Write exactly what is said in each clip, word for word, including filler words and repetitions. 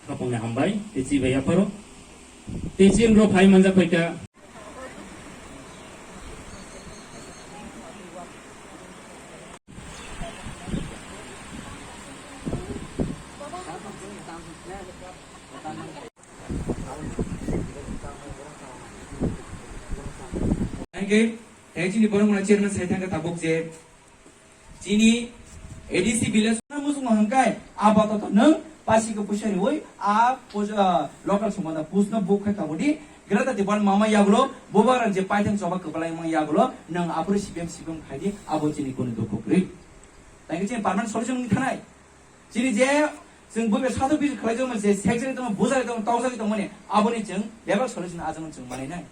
Khapangni hambai, tei chibai yapharo. Tei chini rok phai manjak phaikha. Thank you. Tei chini borok mwnai chairman sai thangkha tabuk je chini A D C village na muchung hwnkhai apato to nwng pasi ko puisa riwi a puja, ah, local somanda pusno buk khai tabudi grata tibal mama yagulo bubagrang je paithang choba kwplai mang yagulo nwng aphuru C P M C P M khaidi abo chini kunu dukhu kwrwi. Thank you chini permanent solution wngwi thanai. Chini je chwng buibai sathok bisik khlai jokma je sekjagwi tongma, bujarwi tongma, tokjagwi tongmani, aboni chwng bebak solution ajang chwng manwi nai.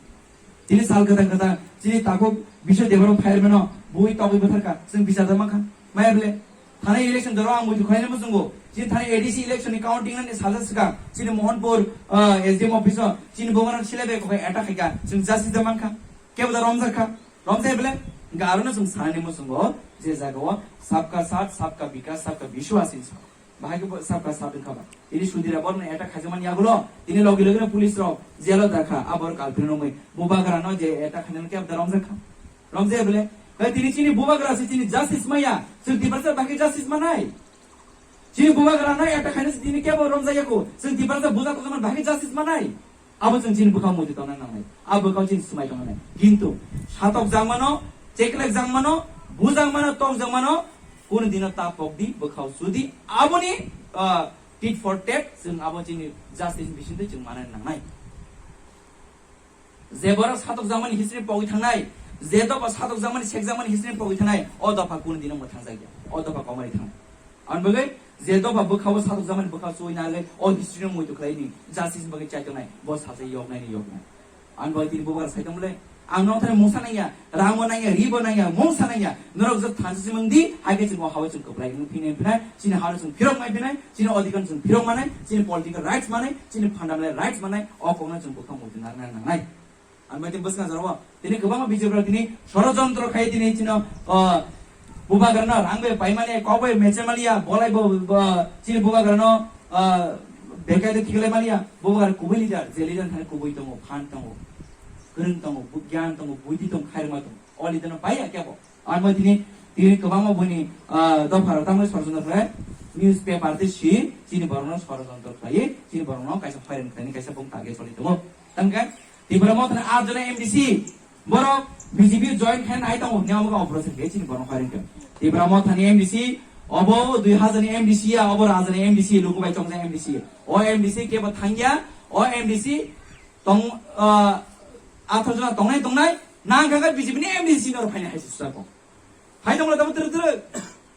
Chini sal kwthang kwthang, chini takhuk Biswa Debbarma phai rwmano bui togwi bwtharkha, chwng bichar da mankha. Maya bwle, thanai election doro ang muitu khlainai muchungo. Chini thanai A D C election ni counting nani salsa swkang, chini Mohanpur, ah, S D M office o, chini bongorok silai bai kokha attack khaikha, chwng justice da mankha. Kebo da romjakha. Romjai bele, hingke arono chwng sanani muchungo, je jagao sabka saath, sabka bikas, sabka biswas hinwi sao. Bahai khe bo sabka saath wngkha ba. Tini Sudhir Raborno attack khaijakmani yagulo, tini logi logino police rok jail o dakha, abor culprit romwi. Bubagrano je attack khainani kebo da romjakha. Romjai bele, hai tini chini bubagra se chini justice maya, chwng Tiprasa bahai khe justice manai. Chini bubagrano attack khainani se tini kebo romjak yaku, chwng Tiprasa buja tongjakmani bahai khe justice manai. Abo chwng chini bwkhao muitu tongna nangnai. Abo bwkhao chini swmai tongna nai. Kintu satok jangmano, cheklek jangmano, bujangmano, tokjangmano, kunu dino ta pokdi, bwkhao sudi. Aboni, ah, tit for tat, chwng abo chini justice bisingtwi chwng manna nangnai. Je borok satok jangmani history pogwi thangnai, je dopha satok jangmani, sek jangmani history pogwi thangnai, o dopha kunu dino mwthangjakya, o dopha komari thangnai. Ang bagwi je dopha bwkhao satok jangmani bwkhao chuwi nai le o history no muitu khlai ni justice bagwi chai tongnai bo sacha yoknai ni yoknai. Ang bagwi tini bubagra sai tongmole ang nong thani mungsa nangya, rang bo nangya, ri bo nangya, mungsa nangya. Norok jot thansa simung di, hai khe chwng o hao chwng kwplai wng phinai phinai, chini hao chwng phirok mai phinai, chini odhikar chwng phirok manai, chini political rights manai, chini fundamental rights manai, o kokno chwng bwkhao muitu narwkna nangnai. Ang bai tini bwskang jora o tini kwbangma B J P rok tini sorojontro khai tini chino, o, bubagrano rang bai paimani kok bai mecha maliya bolai bo, bo chini bubagrano, o, bekai de khiklai maliya bubagra kubui leader je leader thani kubui tongo phan tongo kwrwng tongo bu-, gyan tongo buddhi tongo khairma tongo o leader no paiya kebo. Ang bai tini tini kwbangma boni, o, dopha rok tamo sorojontro khlai newspaper tei si chini borokno sorojontro khlai chini borokno kaisa firing khlaini kaisa bung target choli tongo. Tangkhe Tipra Mothani atjona M D C borok B J P join khe nai tongo hwnwi amo operation khe chini borok firing khe. Tipra Mothani M D C obo dui hazar ni M D C ya, obo raja ni M D C, luku bai chongjak M D C. O M D C kebo thangya, o M D C tong, ah, athar jona tongnai tongnai, nang kha B J P ni M D C norok phainai hai se sujak kok. Hai tongla tabo turu turu.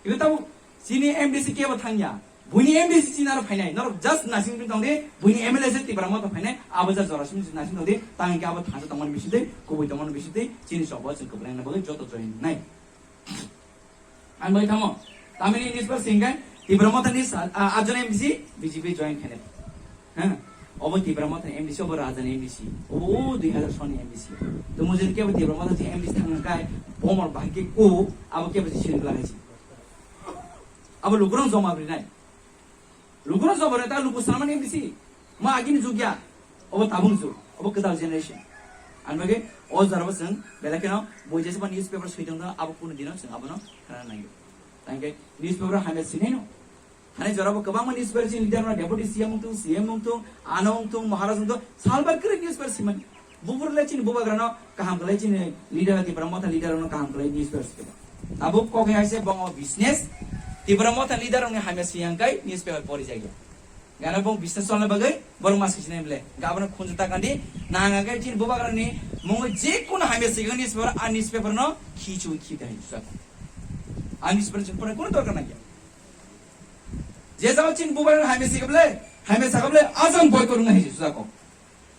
Ibe tabo chini M D C kebo thangya. Buini M D C chini aro phainai. Norok just nasing pin tongdi. Buini M L A se Tipra Motha phainai. Abo ja jora simi nasing tongdi. Tang ke abo thangsa tongmani bisingtwi, kubui tongmani bisingtwi, chini sobo chwng kwblaina bagwi joto join nai. Ang bai tamo. Tamini newspaper singkai Tipra Motha ni sa-, a, ajona M D C B J P join khainai. Ha? Obo Tipra Motha ni M D C, obo Raja ni M D C. Obo o dui hazar soni M D C. To mujhe kebo Tipra Motha ni M D C thangna kai, bomor bahai ke ko, abo kebo si sini belai si. Abo lukurang joma brinai. Lukurang joma brinai, ta luku sanamani M D C. Ma agini jugya. Obo tabung jug. Obo kedal generation. Ang bage, o jara bo chwng, belai kheno, boi jesa ba newspaper sui tong tong, abo kunu dino chwng abono khana nangyo. Tangke newspaper hamya sinai no. Thani jorabo kwbangma newspaper chini leader no deputy C M wngthung, C M wngthung, ano wngthung, Maharaj wngthung, salbar kwrwi newspaper simani. Buphuru le chini bubagrano kaham khlai chini leader Tipra Motha leader no kaham khlai newspaper sikha. Tabuk kok hai se bongo business, Tipra Motha leader ni hamya siyang kai newspaper pori jagya. Gana bong business cholna bagwi borok mas kichine bele. Gabana khunju ta kandi nang agai chini bubagrani mungo je kono hamya sikha newspaper a newspaper no khichu khita hai sujak. A newspaper chini pore kono dorkar nangya. Je jagao chini bubagra hamya sikha bole, hamya sakha bole, ajang boycott wngna hai se sujak kok.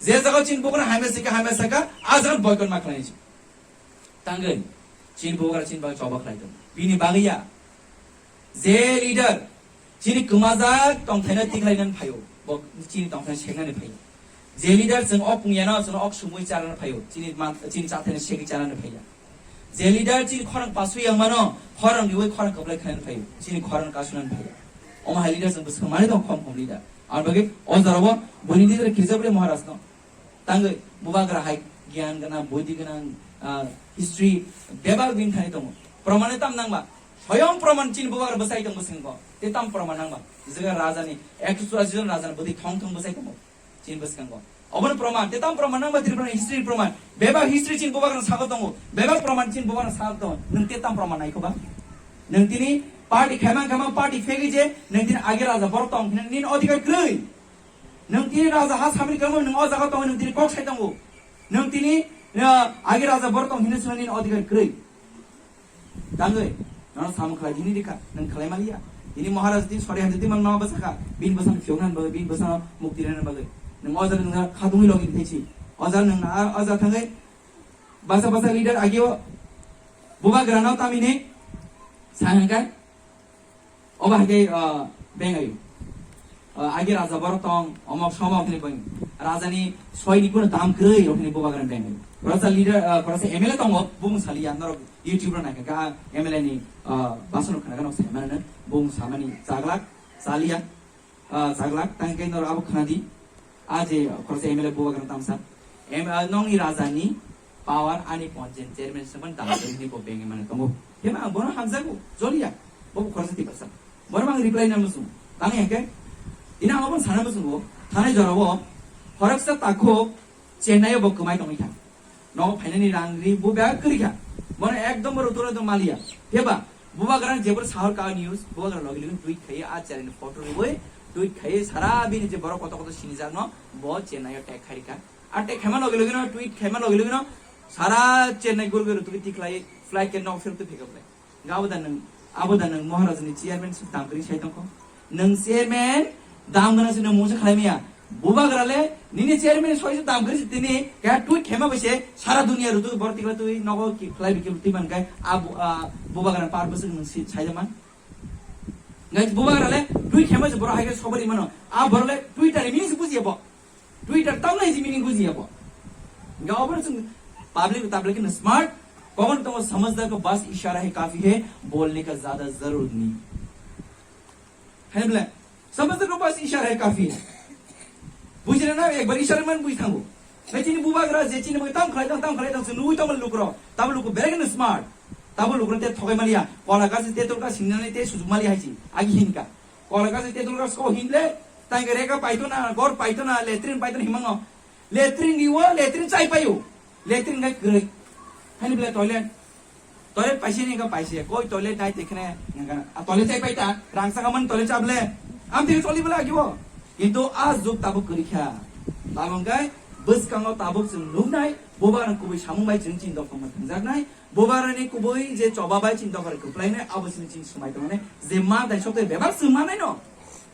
Je jagao chini bubagra hamya sikha, hamya sakha, ajang boycott ma khlai se. Tangwi, chini bubagra chini bagwi choba khlai tong. Bini bagwi ya. Je leader, chini kwmajak tongthaino tiklainani phaio, bo chini tongthaino seknani phaio. Je leader chwng ok pungyano, chwngno ok sumui charana phaio, chini man-, chini chathaino segwi charana phaiya. Je leader chini khorang pasui yang mano, khorang riwi khorang kwplai khlaina phaio, chini khorang kasuna phaio. Omo hai leader chwng bwswk manwi tong khom khom leader. Ang bagwi o jora o buini leader kijabre Maharaj no. Tangwi bubagra hai gyan gana, budi gana, ah, history bebak bin thani tongo. Proman tam nangba, soyong proman chini bubagra bwsai tong bwswk ko. Te tam proman nangba, jaga raja ni ekso churasi jon raja ni budi thong thong bwsai tongo. Chini bwskango. Obono proman, te tam proman nangba Tripura ni history ni proman. Bebak history chini bubagrang sago tongo. Bebak proman chini bubagrang sago tongo. Nwng te tam proman naikho ba? Nwng tini party khaimang khaimang party phegi je, nwng tini age raja borok tong, nini odhikar kwrwi. Nwng tini raja ha samri kamo, nwng o jaga tongo, nwng tini kok sai tongo. Nwng tini, uh, age raja borok tong hinwi swngo nini odhikar kwrwi. Tangwi, nono samung khlai hini rikha, nwng khlai maliya. Tini Maharaj di sori hanjati man ma bwsakha, bin bwsang phiyok nan bagwi, bin bwsang mukti rwna bagwi. Nwng o jaga nwng khatungwi logi thaichi. O jaga nwng na, o jaga thangwi basa basa leader agio bubagrano tamini sa hwnka. Obo hai khe, ah, bengayo. Ah, agi raja borok tong, omok somok hinwi buini. Rajani soini kuno dam kwrwi rok hinwi bubagrani bengayo. Khoroksa leader, ah, khoroksa M L A tongo, bumung saliya, norok YouTube rok naikha, ah, M L A ni, ah, bason rok khna gano sai mano, bumung samani chaglak, saliya, ah, chaglak, tangkhe norok abo khna di. A je khoroksa M L A bubagrang tamsa. Em, ah, nongni rajani power ani panchayat chairman sengman dam hinwi bo bengwi mano tongo. Hema ang bono hamjago, joliya. Bo khoroksa tipasa. Bono ang reply na musungo. Tang heke. Ina ang bono sana musungo. Thanai jorao khoroksa takhuk Chennai o bo kwmai tongwi kha. Nogo phainani rang ri bo bag kwrwi kha. Bono ekdom bono turo tong maliya. Heba bubagrang jebor sahor ka news, bubagrang logi logi tweet khaiya, a channel photo rwi tweet khaiya, sara bini je borok koto koto sinijak no bo Chennai o tag khai kha. A tag khaima logi logi no, tweet khaima logi logi no, sara Chennai guru guru tuki tiklai flight ke nok phirok tu phikap lai. Ga abo da nang, abo da nang Maharaj ni chairman suk dam kri sai tongkho. Nang chairman dam gana sino mungsa khlai miya. Bubagra le nini chairman soi dam kri tini ka tweet khaima bese sara dunia rutu borok tikla tui nogo ki khlai bikil timan kai abu, ah, bubagra par bese nang si sai man. Guys, bubagra le tweet khaima se borok hai ke sobari mano. A borok le Twitter ni meaning se bujiya bo. Twitter tamo hai meaning bujiya bo. Ga obo chung public tablet ke smart. Kogon tongo samajhdar ko bas ishara hai kafi hai, bolne ka zyada zaroor nahi. Hai bole, samajhdar ko bas ishara hai kafi hai. Bujina na, ek bar ishara man buji thango. Nai chini bubagra je chini bai tam khlai tang, tam khlai tang, se nugui tamo lukro. Tamo lukro berek no smart. Tamo lukro te thogai maliya. Kola gasi te tolka singnani te sujuk maliya hai chi. Agi hinka. Kola gasi te tolka so hinle. Tang rega paito na, gor paito na, latrine paito na himango. Latrine ni wo, latrine chai payo. Latrine ngai kwrwi. Hani bela toilet. Toilet paise ni ka paise, koi toilet nai te khne, nga ka, a toilet chai pai ta, rang saka man toilet chable, am te choli bela agibo. Kintu a juk tabuk kwrwi kha. Tabuk kai, bwskango tabuk chwng nuknai, bubagrang kubui samung bai chwng chini dophang ma thangjaknai, bubagrani kubui je choba bai chini dophang kwplainai, abo chini chini swmai tongnai, je ma dai sokte bebak chwng manai no.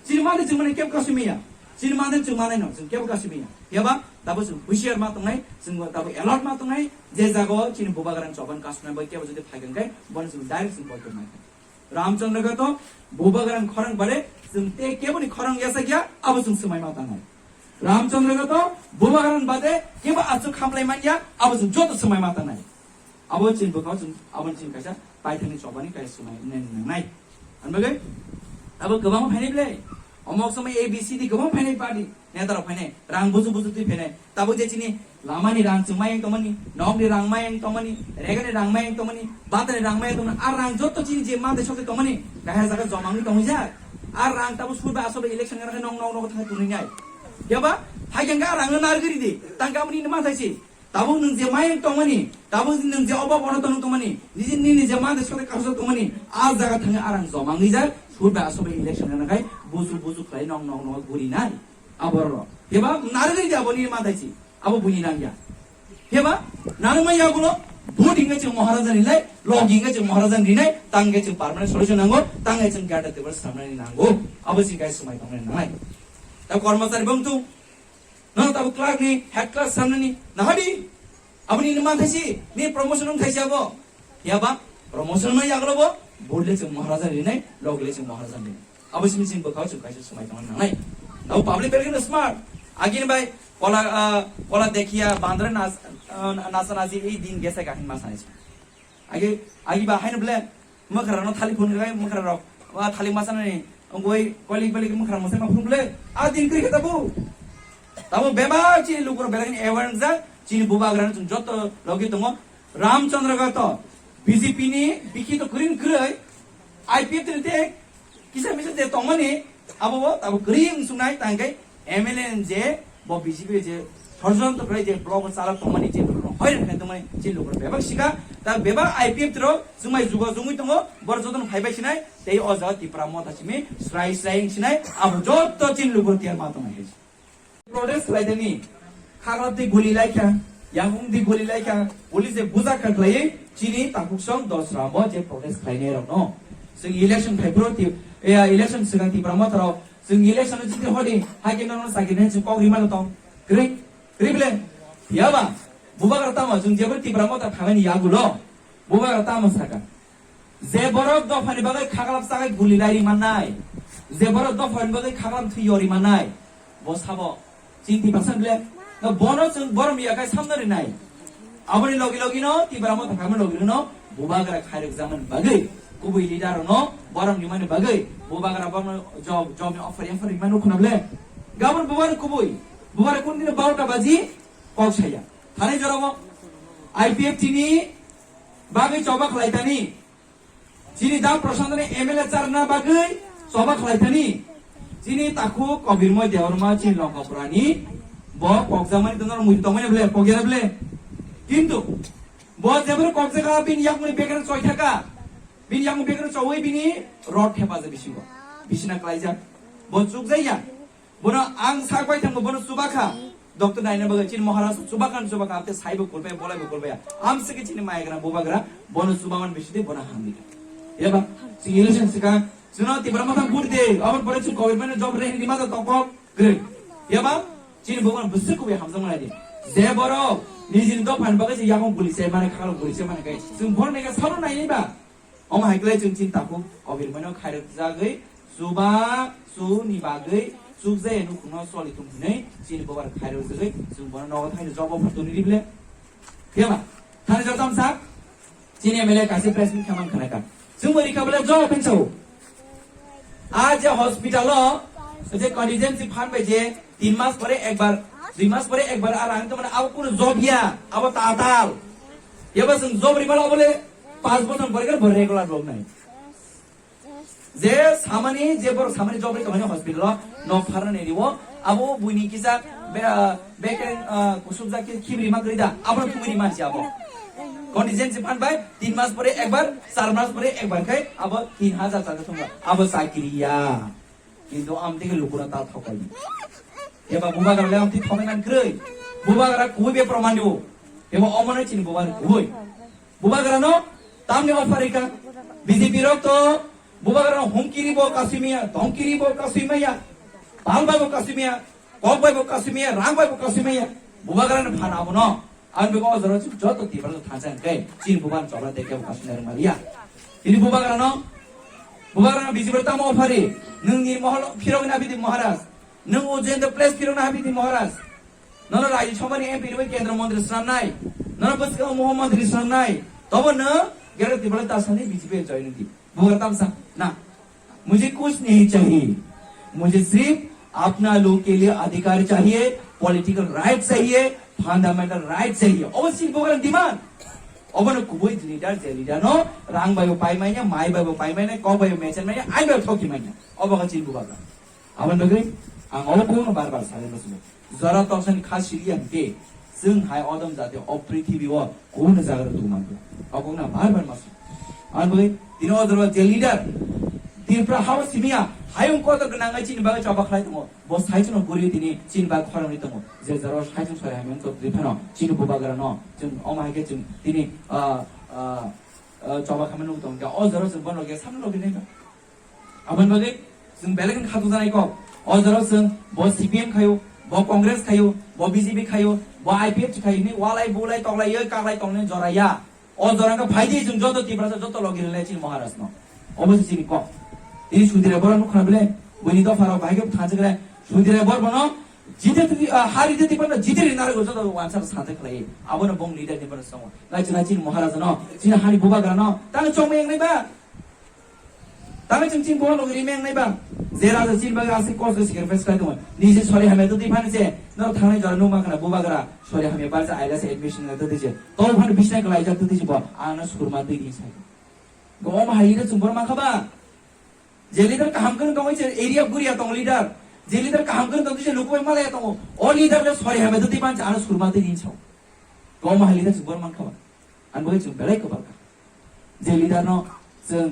Chini mande chwng mane kebo kasu miya. Chini mande chwng mane no, chwng kebo kasu miya. Yaba, tabo chwng husiar ma tongnai, chwng tabo alert ma tongnai, je jago chini bubagrang choban kasu nai bai kebo jodi phai khe, bono chwng direct chwng boi khe mai. Ramchandra gato bubagrang khorang bare, chwng te kebo ni khorang yasa gya, abo chwng swmai ma tongnai. Ramchandra gato bubagrang bade kebo achuk khamlai man ya, abo chwng joto swmai ma tongnai. Abo chini bwkhao chwng, abo chini kaisa paithakni chobani kaisa swmai nai nangnai. Ang bagwi abo kwbangma phainai bwle. Omok somoi A B C D kwbang phainai party, neta rok phainai, rang buju buju twi phainai. Tabuk je chini lamani rang chwng mayang tongmani, nokni rang mayang tongmani, regani rang mayang tongmani, batani rang mayang tongmani, a rang jotto chini je mantei sokte tongmani, kahar jaga joma wngwi tongwijak. A rang tabuk surba asoba election gana khe nong nong nogo thangwi twnwi nai. Yaba, phaikhe a rang no narwgwi ridi, tang kamani ni manthaisi. Tabuk nwng je mayung tongmani, tabuk nwng je obo bono tong tongmani, niji nini je mande sore kaso tongmani, a jaga thangwi arang joma wngwi jak, surba asoba election gana khai, busu busu khlai nong nong nong guri nai. Aboro. Heba narwgwi de abo nini mande si, abo buni nang ya. Heba narwgma ya gulo, vote hinga chwng Maharaja ni lai, log hinga chwng Maharaja ni nai, tangge chwng permanent solution nango, tangge chwng gada tebal samnani nango. Abo si guys swmai tongnai nangai. Ta kormachari bong tu, no tabuk clerk ni, head clerk samnani, nahadi. Aboni ni manthaisi, ni promotion wng thaisi abo. Yaba, promotion no yaglo bo, board le chwng Maharaja rinai, log le chwng Maharaja rinai. Abo simi chwng bwkhao chwng kaisa swmai tongna nangnai. Abo public belai no smart. Agin bai, kola, ah, kola dekhiya, bandra nas, ah, nasa nasi, ei din gesa gahin ma sanai. Agi, agi ba haino ble, mwkhra no thali phun gai mwkhra rok, wa thali masa nani, ongoi kolik kolik mwkhra masa ma phun ble, a din kri kata bu. Tamo beba chini lukur belai ni awareness jak, chini bubagra no chwng joto logi tongo, Ramchandra Gato, B J P ni bikhi to green kroi, I P F ni te kisa misa te tongmani, abo bo tabo green sunai tangkai, M L A je bo B J P je ষড়যন্ত্র khlai je block o chala tongmani je borok no hoiran khai tongmani je lukur bebak sika, ta bebak I P F rok jumai juga jungui tongo, bor joto no phaibai sinai, tei o jaga Tipra Motha simi srai srai sinai, abo joto chini lukur tiar ma tongmani hai. Protest khlaidani, khaklap di guli laikha, yangmung di guli laikha, police de buja kha khlaiwi chini takhuk song dosra bo je protest khlainai rok no. Chwng election phai phuru ti, eh, election swkang Tipra Motha rok, chwng election o jiti hodi, hai khe nono chakri nai chwng kok rima tong. Kri, kri ble. Yaba, bubagra tamo chwng jebro Tipra Motha phaimani yagulo, bubagra tamo saka. Je borok dophani bagwi khaklap chagai guli lai ri mannai, je borok dophani bagwi khaklap thwi yori mannai, bo sabo chini Tiprasa ble? No, bono chwng borom ya khai samno rinai. Aboni logi logi no Tipra Motha phaimani logi no bubagra khairok jamani bagwi, kubui leader no borom rimani bagwi bubagra bono job, job ni offer, offer rimani khuna ble? Gabon bubagra kubui, bubagra kun dino barota baji kok saya. Thani jorabo I P F T ni bagwi choba khlai tani. Chini dam Prashanto ni M L A charna bagwi choba khlai tani. Chini takhuk Kobirmoy Debbarma chini Longkapura ni bo kokjakmani tongna mui tongmani ble, kokya ble. Kintu bo jebro kokjaka bini yakmani bekar choi thaka. Bini yakmani bekar choi bini rod thepa je bisingo. Bisina klaijak. Bo chukjaya. Bono ang sak bai thangbo bono chubakha. Doctor naina bagwi chini Maharaj chubakha, chubakha, amte saibo kulbaya, bolaibo kulbaya. Amsike chini maigra bubagra bono chubaman bisidi bono hamdika. Yaba, chini election sika, chino Tipra Motha vote de, abon pore chini government job rehin di mata tokok, gre. Yaba, chini bubagra bwswk kubui hamjak manai di. Je borok nijini dophani bagwi se yakung guli se mane, khalo guli se mane kai. Chwng bono nega sabo nai ba. Omo hai khlai chwng chini takhuk Kobirmoino khairok jagwi chuba chu ni bagwi chukjaya nukhungno choli thung hinwi chini bubagra khairok jagwi chwng bono nogo thaino job offer toni rible. Phiyama thani jor tamsa chini M L A kaisa press meet khamang khanaka. Chwng bo rikha bole job hinsa o. A je hospital o je contingency fund bai je tin mas pore ekbar, dui mas pore ekbar a rang tongmani abo kuno job ya, abo tatal. Yaba chwng job ribala bole Pas bochor pore khe bo regular rok nai. Je samani, je borok samani job ri tongmani hospital o nok pharnani rio, abo buini kisa be-, ah, bekeng, ah, kusubjak khe khibri ma kwrwi da, abo khibri mansi abo. Contingency fund bai tin mas pore ekbar, char mas pore ekbar khai abo tin hajar char thumba, abo chakri ya. Kintu amtwi khe lukuna ta thokaidi. Eba bubagra le amtwi thokai man kwrwi. Bubagra kubui be proman dibo. Eba omono chini bubagra kubui. Bubagra no tamni offer rika. B J P rok to bubagra no humkiri bo kasumia, tongkiri bo kasumia, pal bai bo kasumia, kok bai bo kasumia, rang bai bo kasumia. Bubagra no phana abono. Ang bego o jora chwng joto Tiprasa thansa hwnkhe chini bubagra chobra tei kebo kasuna rwngmaliya. Chini bubagrano, bubagrano B J P tamo offer ri, nwng Nirmohol phirogwi na bidi Maharaj, nwng Ujjayanta place phirogna habidi Maharaj, nono Rajya Sabha ni M P rwi kendra montri swnamnai, nono bwskango Mukhya montri swnamnai, tobo nwng Greater Tipraland ta sani B J P join wngdi. Bubagra tamsa, na. मुझे कुछ नहीं चाहिए, मुझे सिर्फ अपना लोग के लिए अधिकार चाहिए, पॉलिटिकल राइट चाहिए, फंडामेंटल राइट चाहिए। Obo chini bubagrani demand. Obono kubui leader, je leader no rang bai bo pai manya, mai bai bo pai manya, kok bai bo mechen manya, ain bai bo thoki manya. Obo khe chini bubagra. Aboni bagwi ang obo kokno bar bar sanai muchungo. Jora toksani kha siliya hwnkhe, chwng hai odom jati o prithibi o kubun jaga rok tongmani. O kokno bar bar muchungo. Aboni bagwi tini o jora je leader, Tripura hao simiya, hayung kotor gwnangwi chini bagwi choba khlai tongo. Bo saichung no guriwi tini chini bagwi khorangwi tongo. Je jora o saichung sori hamya wngtong twi phano chini bubagra no, chwng omo hai khe chwng tini, ah, ah, ah, choba khamani nugwi tongo. O jora o chwng bono khe samno logi nai ba. Aboni bagwi chwng belai kheno khatung janai kok. O jora chwng bo C P M khaio, bo Congress khaio, bo B J P khaio, bo I P F T khaio hinwi walai bulai toklaiwi kaklai tongnai jora ya. O jora wngkha phaidi chwng joto Tiprasa joto logi rwlai chini Maharaj no. Obo se chini kok. Tini Sudhir Rai borok nukha bele, buini dopha rok bahai khe thansa khe Sudhir Rai borok bono Jite twi, ah, hari de tipano jite ri narago joto wansa sate khlai. Abono bong leader ni bono songo. Lai chini, chini Maharaja no, chini hani bubagra no, tang chongma yang nai ba. Tang ching ching bono ri meng nai ba. Je raja chini baga ase kos sacrifice khlai tongo. Niji sori hamya twi phani se, no thangnai jora numa kana bubagra, sori hamya bar sa aila se admission na twi se. To phani bisna khlai jak twi se bo, ano surma twi ni sai. Go ma hai de chum bor ma khaba. Je leader kaham kwrwng tongwi se area guria tong leader. Je leader kaham kwrwng tong se luku bai malaya tongo. O leader le sori hamya twi phani se, ano surma twi ni sao. Go ma hai leader chum bor man khaba. Ang bai chwng belai kwbal kha. Je leader no chwng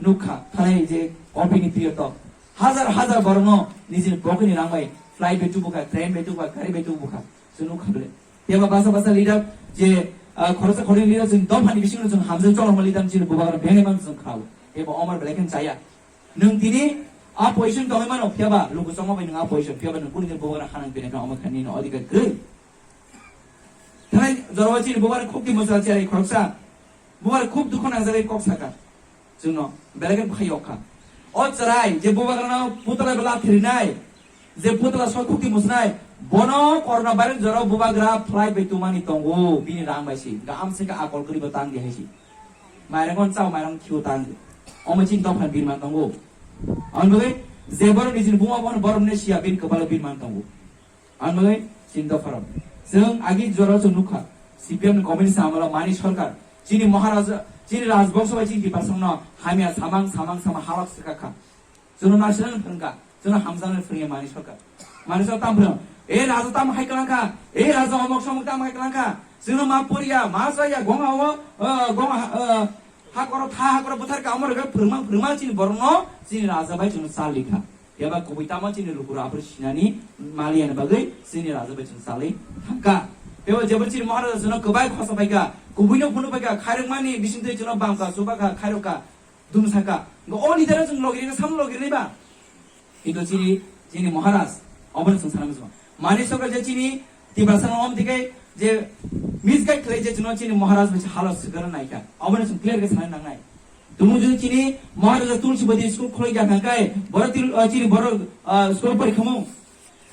nukha, thanai je company period to hajar hajar borok no nijini pocket ni rang bai flight bai tubu kha, train bai tubu kha, gari bai tubu kha. Chwng nukha bele. Teba basa basa leader je, ah, khoroksa khoroknwi leader chwng dophani bisingo chwng hamjak cholokma leader chini bubagra bengni man chwng khao. Teba omor belai khe chaya. Nwng tini a position tongwi mano, phiya ba luku chongma bai nwng a position, phiya ba nwng kuni bubagra hanang bini kha omor kha nini odhikar kwrwi. Thanai jorao chini bubagra khukti mwsla cherai khoroksa. Bubagra khub dukhu nangjagwi kok saka. Chwngno belai khe bwkhai yok kha. O chwrai je bubagrano putla bela thirinai, je putla soi khukti mwsnai, bono corona virus jorao bubagra flight bai tumani tongo, bini rang bai si. Gaham se kha akol kwrwi bo tang di hai si. Mairang on chao, mairang khiu tang di. Omo chini dopha birman tongo. Ang bagwi je borok nijini buma bono borok ne siya, bini kwpalo birman tongo. Ang bagwi chini dopharok. Chwng agi jora chwng nukha, C P M ni communist amalo mani sarkar, chini Maharaja, chini Rajbongso bai chini Tiprasano hamya samang, samang, samang halok swkakha. Chwngno naisirang phwrwngkha, chwngno hamjaknai phwrwngya mani sarkar. Mani sarkar tam phwrwng, e Raja tam hai kwlangkha, e Raja omok somok tam hai kwlangkha, chwngno ma poriya, ma chaya, gonga o, o, gonga, o, hakoro tha, hakoro bwtharkha, amorok phwrwngma, phwrwngma chini borokno, chini Raja bai chwngno chal rikha. Phiya ba kubui tamo chini lukurok aphuru sinani maliani bagwi chini raja bai chwng chalwi thangkha. Phiya ba jebo chini Maharaja chwngno kwbai khosa phaikha, kubuino phunuk phaikha, khairokmani bisingtwi chwngno bamkha, chubakha, khairokha, dumsakha. Hwnkhe o leader-o chwng logirina, samung logirina ba? Kintu chini, chini Maharaj, obono chwng sana muchungo. Mani sarkar je chini Tiprasano om tike je misguide khlai je chwngno chini Maharaj bai se halok swkang naikha. Obono chwng clear khe sana nangnai. Tumung juni chini Maharaja Tulsi Badi school khulai ya thangkai, boro til, ah, chini boro, ah, school pori khamung.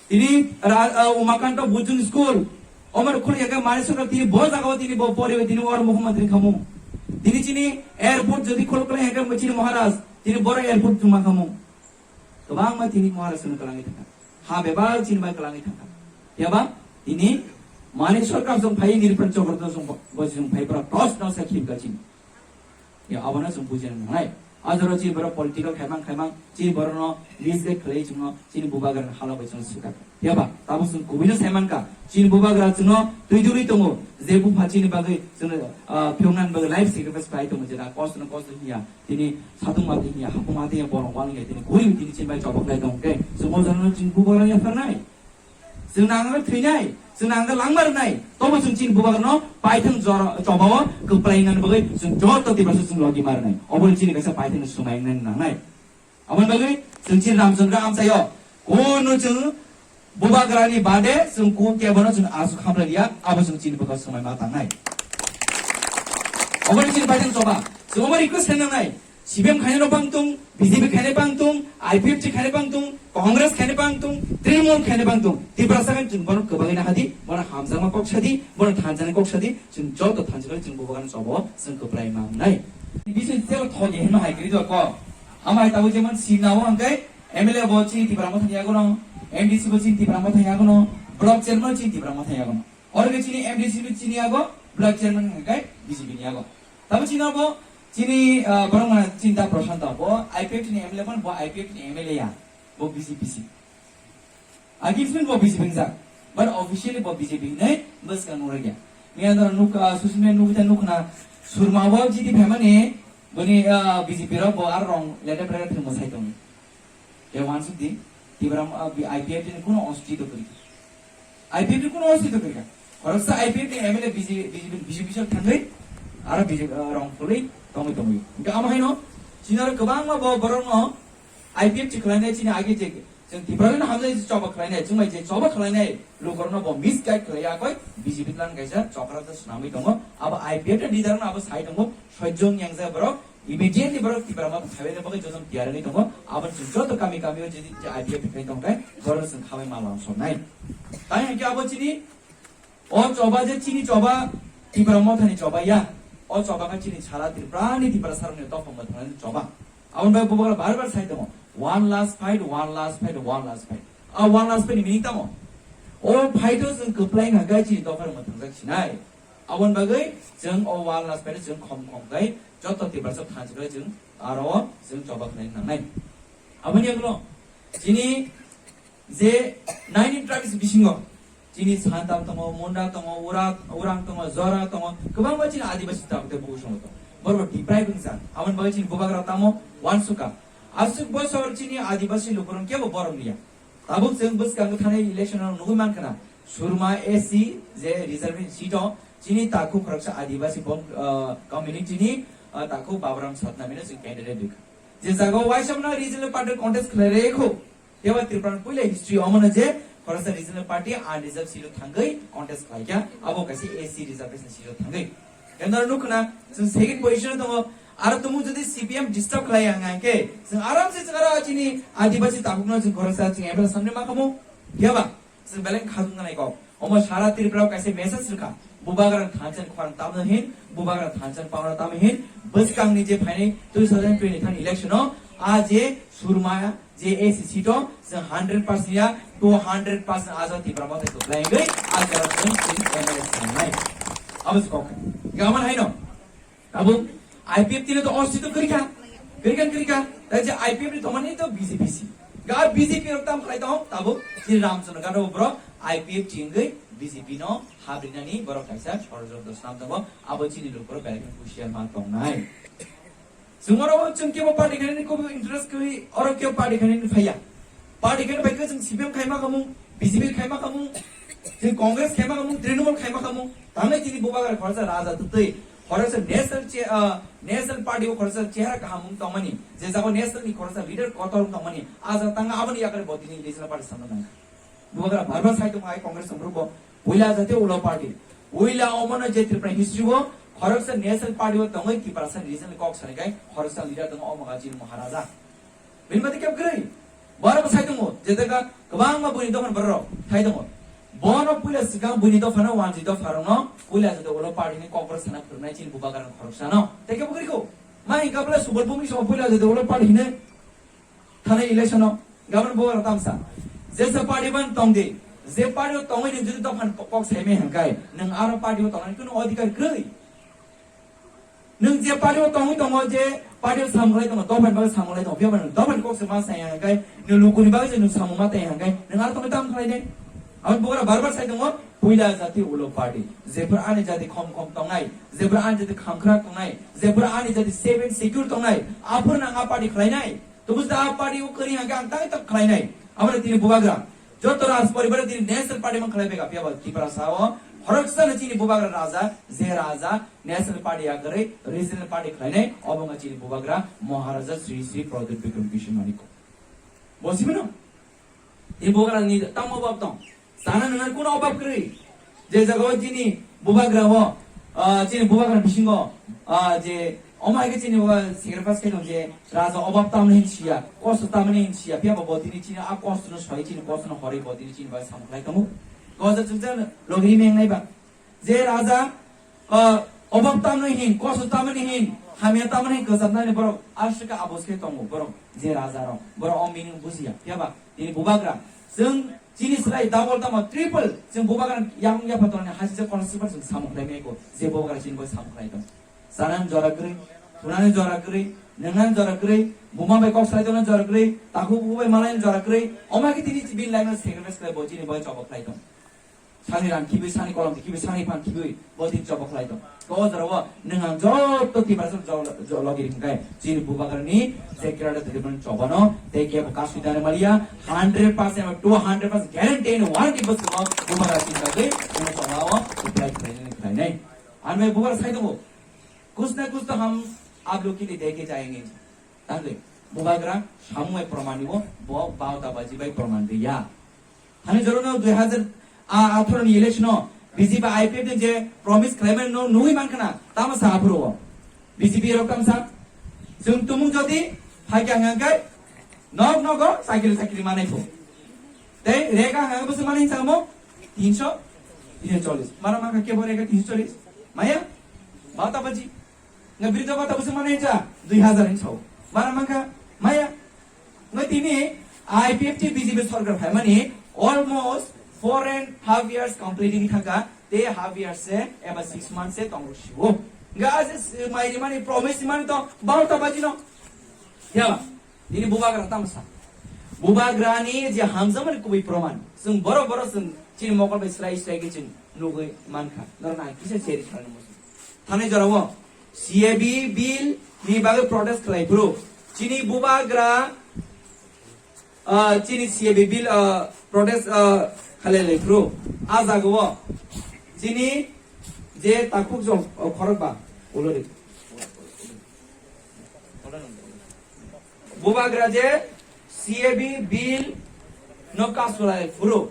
Tini ra-, ah, Umakanto Bujun school, omar khulai ya khe mani sarkar tini bo jaga o tini bo pori tini or mukhyamantri khamung. Tini chini airport jodi khulai ya khe chini Maharaj, tini boro airport thuma khamung. Kwbangma tini Maharaj no kwlangwi thangkha. Ha bebak chini bai kwlangwi thangkha. Phiya ba tini mani sarkar jong phai nirpan chokro jong bo jong phai pura tos no sa khim ka chini. Ya, abono chwng bujina nangnai. Ajoro chini borok political khaimang khaimang, chini borokno misguide khlai chwngno, chini bubagrani hala bai chwng swkak. Phiya ba, tabuk chwng kubuino sai mankha, chini bubagra chwngno twi duri tongo, je bupha chini bagwi chwngno, ah, phiyoknani bagwi life sacrifice khlai tongo, jeta kosto no kosto hiya, tini satung mati hiya, hapung mati hiya, borok wang hiya, tini gurib tini chini bai chobok lai tongo khe, chwng o jorano chini bubagrani yapharnai. Chwng nangno thwinai, chwng nangno langma rwnai, tobo chwng chini bubagrano paithang jora chobao kwplai nani bagwi chwng joto Tiprasa chwng logi ma rwnai. Obo chini kaisa paithang swmai nani nangnai. Aboni bagwi chwng chini Ramchandra amchaio, kono chwng bubagrani bade chwng kun kebono chwng aswk hamlaiya, abo chwng chini bwkha swmai ma tangnai. Obo chini paithang choba, chwng obo request khainai nangnai. C P M khainai rok bangtung, B J P khainai bangtung, I P F T khainai bangtung, Congress khainai bangtung, Trinamool khainai bangtung. Tiprasa khe chwng bono kwbangwi nahadi, bono hamjakma kok sadi, bono thanjaknai kok sadi, chwng joto thanjaknai chwng bubagrano chobo chwng kwplai mangnai. Bisi chelo thogi hino hai kiri ko. Ama hai tabuk jemon sinao hwnkhe M L A bo chini Tipra Motha ni yagono, M D C bo chini Tipra Motha ni yagono, block chairman chini Tipra Motha ni yagono. Oro khe chini M D C bo chini yago, block chairman hwnkhe B J P ni yago. Tamo chini abo chini, ah, borok mana chini da Prashanta, bo I P F T ni M L A phano, bo I P F T ni M L A ya, bo B J P si. Agreement bo B J P wngjak, but officially bo B J P hinwi bwskang nukjakya. Miya dora nuk, ah, social media nukta nukhna, Surma bo G D phaimani, boni, ah, B J P rok bo aro rong letter letter thwngmo sai tongo. Khe uansuk di, Tipra, ah, I P F T ni kuno ostitw kwrwi kha. I P F T ni kuno ostitw kwrwi kha. Khoroksa I P F T ni M L A B J P, B J P, B J P sok thangwi, aro B J P, ah, rong phulwi tongwi tongwi. Hwnkhe amo haino, chini aro kwbangma bo borokno I P F T khlainai chini age je, chwng Tipralino hamjai je choba khlainai, chwng bai je choba khlainai, lukurokno bo misguide khlaiya koi, B J P plan kaisa chokra ta swnamwi tongo. Abo I P F T ni leader no abo sai tongo, sojjong yangjak borok, Immediately borok Tipra Motha khaibani bagwi jotono tiyar wngwi tongo. Aboni chwng joto kami kami o jodi je I P F ni khai tongkhe borok chwng khamai mal langsoknai. Tai hwnkhe abo chini o choba je chini choba Tipra Mothani choba ya. O choba khe chini sara Tripura ni Tiprasa rokni topha mwthangnaini choba. Aboni bagwi bubagra bar bar sai tongo, "One last fight, one last fight, one last fight." A one last fight ni meaning tamo? O fight o chwng kwplai hwnkhe chini dopha rok mwthangjak sinai. Aboni bagwi chwng o one last fight o chwng khom khom khe joto Tiprasa thansa khe chwng aro o chwng choba khlai nangnai. Aboni yagulo chini je nine tribes bisingo chini Santal tongo, Munda tongo, Ura-, Urang tongo, Jora tongo, kwbangma chini Adibasi tabuk tei Bukusungo tongo. Borok deprive wngjak. Aboni bagwi chini bubagra tamo uansukha. Aswk bosor chini Adibasi lukurok kebo borom liya. Tabuk chwng bwskango thanai election o nugwi mankha na, Surma A C je reservation seat o chini takhuk khoroksa Adibasi bom, ah, community ni, ah, takhuk Baburam Satnami no chwng candidate rikha. Je jaga o waisa mano regional party contest khlai rwkho. Teibo Tripura ni puila history omo no je khoroksa regional party unreserved seat o thangwi contest khlaikha, abo kaisa A C reservation seat o thangwi. Khe noro nukho na, chwng second position o tongo. Aro tumung jodi C P M disturb khlai ang hwnkhe, chwng aram se chwng aro chini Adibasi takhukno chwng khoroksa chwng M L A samni ma khamu. Phiya ba? Chwng belai khajwk nanai kok. Omo sara Tripura o kaisa message rwkha. Bubagra thansa ni khorang tamo hin, bubagra thansa ni pangno tamo hin, bwskangni je phainai two thousand twenty-three election o a je Surma je A C seat o chwng hundred percent ya, two hundred percent aja Tipra Motha kwplai wngwi a jora chwng chini M L A sangnai. Abo se kok. Gaman haino. Abo I P F T ni to ostitw kwrwikha. Kwrwikha, kwrwikha. Tai je I P F T ni tomani to B J P si. Ga B J P rok tam khlai tong, tabuk chini Ramchandra Gado borok I P F T wngwi B J P no habrinani borok kaisa shorjantro snam tongo. Abo chini lukurok belai kheno husiar ma tongnai. Chwng oro chwng kebo party khainani kobo interest kwrwi, oro kebo party khainani phaiya. Party khaina bai khe chwng C P M khaima khamung, B J P khaima khamung, chwng Congress khaima khamung, Trinamool khaima khamung. Tangnai chini bubagra khoroksa raja twtwi, khoroksa national che-, ah, national party o khoroksa chehara kaham wng tongmani, je jago national ni khoroksa leader kotor wng tongmani, a jaga tanga aboni yakari bo tini regional party samna nangkha. Bubagra bar bar sai tongo hai Congress ni borok bo, puila jati ulo party. Puila omono je Tripura history o khoroksa national party o tongwi Tiprasa regional kok sanai kai khoroksa leader tongo omo ga chini Maharaja. Bini mati kep kwrwi. Borok bo sai tongo, je jaga kwbangma buini dophan borok rok sai tongo. Bono puila swkang buini dophano wanjwi dopha rokno puila jati ulo party ni kok borok sana phwrwngnai chini bubagra khoroksano. Tei kebo kwrwi kho. Ma hingka bwle Subal Bhumi song puila jati ulo party hinwi. Thani election o gabon bubagra tamsa. Jesa party ban tongdi. Je party o tongwi ni jodi dophan kok sai me hangkai, nwng aro party o tongnani kuno adhikar kwrwi. Nwng je party o tongwi tongo, je party o samung lai tongo, dophan bagwi samung lai tongo, phiya ba nwng dophan kok se ma sai hangkai, nwng lukuni bagwi je nwng samung ma tei hangkai, nwng aro tongwi tam khlai de. Aboni bubagra bar bar sai tongo, puila jati ulo party. Jephuru ani jati khom khom tongnai, jephuru ani jati khamkhra tongnai, jephuru ani jati safe and secure tongnai, aphuru nang a party khlainai. Tubus da a party o kwrwi hangke ang tang tang khlainai. Aboni tini bubagra. Joto raj poribar tini national party mang khlai bega phiya ba Tiprasa o. Khoroksa no chini bubagra raja, je raja national party ya kwrwi regional party khlainai, obo wngkha chini bubagra Maharaja Sri Sri Pradyut Bikram Kishore Manik. Bo simi no? Tini bubagra ni tamo bab tong. Sana nwngnani kuno obab kwrwi. Je jagao chini bubagra o, ah, chini bubagra bisingo, ah, je omo hai khe chini o sacrifice khe tong je raja obab tamni hin siya, kosto tamni hin siya, phiya ba bo tini chini a kosto no soi chini kosto no horwi bo tini chini bai samung khlai tongo. Kosto chukjak logri meng nai ba. Je raja, ah, obab tamni hin, kosto tamni hin, hamya tamni hin, kwchapnani borok aswk khe abos khe tongo borok je raja rok. Borok o meaning bujiya. Phiya ba tini bubagra. Chwng chini slai double tamo triple. Chwng bubagra yakung yapha tongnani hajisa constituency chwng samung khlai meko. Je bubagra chini bai samung khlai tong. Chanani jora kwrwi, thunani jora kwrwi, nwngnani jora kwrwi, buma bai kok salai tongna jora kwrwi, takhuk bubai malai jora kwrwi. Omo khe tini bini life no sacrifice khlai bo chini bai choba khlai tong. Sani rang khibui, sani kolom khibui, sani phan khibui, bo tin chobo khlai tong. To o jora o nwng ang joto Tiprasa jo-, jo-, logi ring kai. Chini bubagra ni je kerada tadi pun chobo no, tei kebo kasui dana malia, hundred percent or two hundred percent guarantee ni warranty bus ko bubagra tin ka gui, nwng chobo o, apply khlai nai, khlai nai. Ang mai bubagra sai tongo. Kuch na kuch to hum aap log ke liye de ke jayenge. Tangwi bubagra samung bai proman dibo, bo baota baji bai proman diya. Thani joro no dui hazar atharo ni election o B J P I P F T je promise khlaimani no nugwi mankha na, tamo sa aphuru o. B J P rok tamo sa, Chwng tumung jodi phaikha hwnkhe nok nogo chakri chakri manai pho. Tei rega hwnkhe bwswk manai hinsa mo tinso, tinso chollis. Mara mankha kebo rega tinso chollis. Maya? Bata baji. Nga bridho bata bwswk manai hinsa dui hazar hinsa. Mara mankha maya? Nga tini I P F T B J P sarkar phaimani almost four and half years completing thangkha. Tei half year se eba six months se tongro siwo. Nga ase mai rimani promise rimani to bata baji no. Ya. Nini bubagra tamsa. Bubagrani je hamjakmani kubui proman. Chwng borok borok chwng chini mokol bai srai srai khe chwng nugwi mankha. Norok ang kisa cheri khalani muchung. Thanai jorao C A B bill ni bagwi protest khlai phuru. Chini bubagra, ah, chini C A B bill, ah, protest, ah, khalai lai phuru. A jagao chini je takhuk jong, oh, khorokba ulori. Bubagra je C A B bill no kasulai phuru.